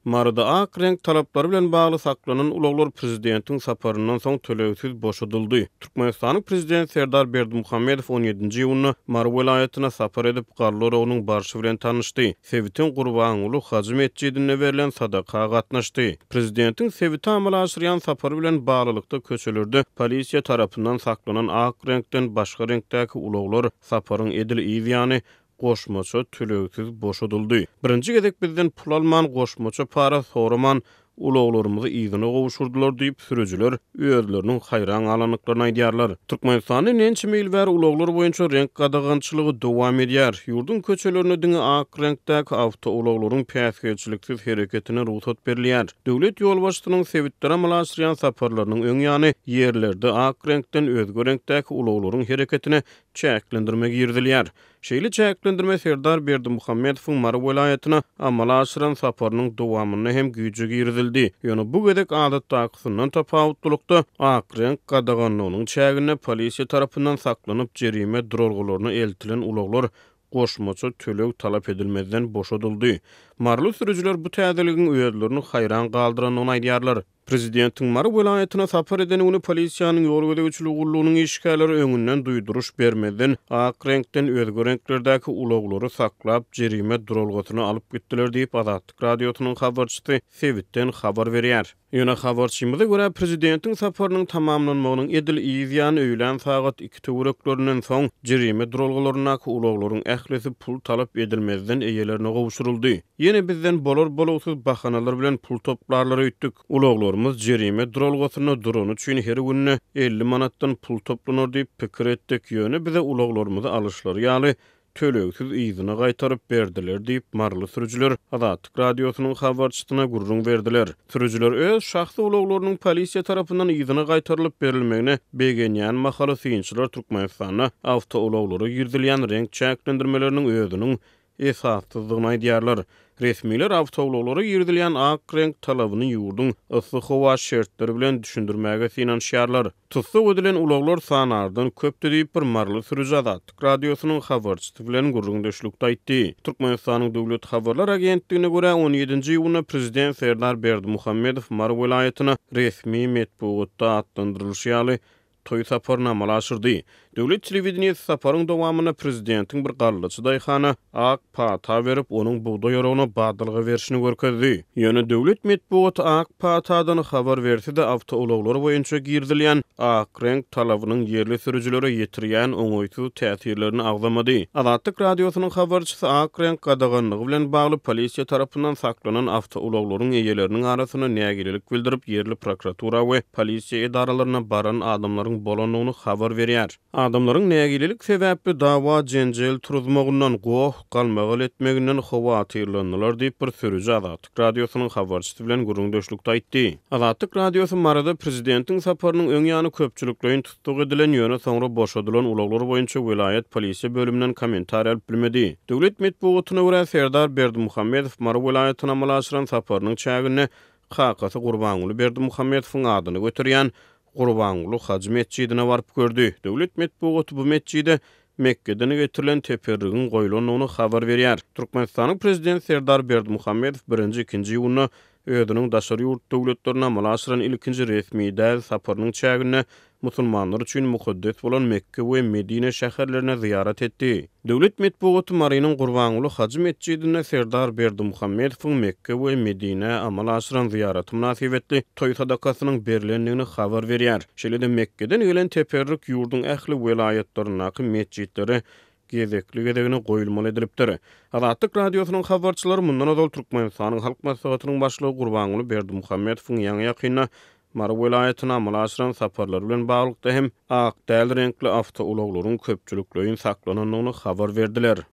Maryda ak reňk talaplary bilen bagly saklanan ulaglar prezidentiň saparyndan soň tölegsiz boşadyldy. Türkmenistanyň Prezidenti Serdar Berdimuhamedow on ýedinji iýunda Mary welaýatyna sapar edip, galla oragynyň barşy bilen tanyşdy, sebitiň Gurbanguly hajy metjidinde berlen sadaka gatnaşdy. Prezidentiň sebite amala aşyrýan sapary bilen baglylykda köçelerde polisiýa tarapyndan saklanan ak reňkden başga reňkdäki ulaglar saparyň edil yz ýany goşmaça tölegsiz boşadyldy. Birinji gezek bizden pul alman, goşmaça para soraman, ulaglarymyzy yzyna gowşurdylar diýip, sürüjiler özleriniň haýran galandyklaryny aýdýarlar. Türkmenistanda ençeme ýyl bäri ulaglar boýunça reňk gadagançylygy dowam edýär. Ýurduň köçelerinde diňe ak reňkdäki awtoulaglaryň päsgelçiliksiz hereketine rugsat berilýär. Döwlet ýolbaşçysynyň sebitlere amala aşyrýan saparlarynyň öň ýany ýerlerde ak reňkden özge reňkdäki ulaglaryň hereketine çäklendirme girizilýär. Şeýle çäklendirme Serdar Berdimuhamedowyň Mary welaýatyna amala aşyran saparynyň dowamynda hem güýje girizildi. Ýöne bu gezek adatdakysyndan tapawutlylykda, ak reňk gadaganlygynyň çäginde polisiýa tarapyndan saklanyp, jerime duralgalaryna eltilen ulaglar goşmaça töleg talap edilmezden boşadyldy. Maryly sürüjiler bu täzeligiň özlerini haýran galdyrandygyny aýdýarlar. Prezidentiň Mary welaýatyna sapar eden güni polisiýanyň ýol gözegçiligi gullugynyň işgärleri öňünden duýduryş bermezden, ak reňkden özge reňklerdäki ulaglary saklap, jerime duralgasyna alyp gitdiler diýip, Azatlyk Radiosynyň habarçysy sebitden habar berýär. Ýöne habarçymyza görä, prezidentiň saparynyň tamamlanmagynyň edil yz ýany öýlän sagat iki töwereklerinden soň, jerime duralgalaryndaky ulaglaryň ählisi pul talap edilmezden eýelerine gowşuryldy. Ýene bizden bolar-bolugsyz bahanalar bilen pul toplarlar öýtdük. Ulaglarymyz jerime duralgasynda durany üçin her günde 50 manatdan pul toplanar diýip pikir etdik, ýöne bize ulaglarymyzy alyşlary ýaly tölegsiz yzyna gaýtaryp berdiler diýip, maryly sürüjiler Azatlyk Radiosynyň habarçysyna gürrüň berdiler. Sürüjiler öz şahsy ulaglarynyň polisiýa tarapyndan yzyna gaýtarylyp berilmegine begenýän mahaly synçylar Türkmenistanda awtoulaglara girizilýän reňk çäklendirmeleriniň özüniň esassyzdygyny aýdýarlar. Resmiler awtoulaglara girizilýän ak reňk talabyny ýurduň yssy howa şertleri bilen düşündirmäge synanyşýarlar. Tussag edilen ulaglar sanardan köpdi diýip, bir maryly sürüji Azatlyk Radiosynyň habarçysy bilen gürrüňdeşlikde aýtdy. Türkmenistanyň Döwlet habarlar agentligine görä, on ýedinji iýunda prezident Serdar Berdimuhamedow Mary welaýatyna resmi metbugatda atlandyrylyşy ýaly, toý saparyny amala aşyrdy. Döwlet telewideniýesi saparyň dowamynda prezidentiň bir gallaçy daýhana ak pata berip, onuň bugdaý oragyna badalga berşini görkezdi. Ýöne döwlet metbugaty ak patadan habar berse-de, awtoulaglar boýunça girizilýän ak reňk talabynyň ýerli sürüjilere ýetirýän oňaýsyz täsirlerini agzamady. Azatlyk Radiosynyň habarçysy ak reňk gadaganlygy bilen bagly polisiýa tarapyndan saklanan awtoulaglaryň eýeleriniň arasynda nägilelik bildirip, ýerli prokuratura we polisiýa edaralaryna baran adamlaryň bolandygyny habar berýär. Adamlaryň nägilelik sebäpli dawa-jenjel turuzmagyndan, goh-galmagal etmeginden howatyrlandylar diýip, bir sürüji Azatlyk Radiosynyň habarçysy bilen gürrüňdeşlikde aýtdy. Azatlyk Radiosy Maryda prezidentiň saparynyň öň ýany köpçülikleýin tussag edilen, ýöne soňra boşadylan ulaglar boýunça welaýat polisiýa bölüminden kommentariý alyp bilmedi. Döwlet metbugatyna görä, Serdar Berdimuhamedow Mary welaýatyna amala aşyran saparynyň çäginde kakasy Gurbanguly Berdimuhamedowyň adyny göterýän Gurbanguly hajy metjidine baryp gördi. Döwlet metbugaty bu metjide Mekgeden getirilen teperrigiň goýlandygyny habar berýär. Türkmenistanyň Prezidenti Serdar Berdimuhamedow birinji, ikinji iýunda özüniň daşary ýurt döwletlerine amala aşyran ilkinji resmi däl saparynyň çäginde musulmanlar üçin mukaddes bolan Mekge we Medine şäherlerine zyýarat etdi. Döwlet metbugaty Marynyň Gurbanguly hajy metjidinde Serdar Berdimuhamedowyň Mekge we Medinä amala aşyran zyýaraty mynasybetli toý sadakasynyň berlendigini habar berýär. Şeýle-de Mekgeden gelen teperrik ýurduň ähli welaýatlaryndaky metjitlere gezekli-gezegine goýulmaly edilipdir. Azatlyk Radiosynyň habarçylary mundan ozal Türkmenistanyň Halk Maslahatynyň Başlygy Gurbanguly Berdimuhamedowyň ýaňy-ýakynda Mary welaýatyna amala aşyran saparlary bilen baglylykda hem ak däl reňkli awtoulaglaryň köpçülikleýin saklanandygyny habar berdiler.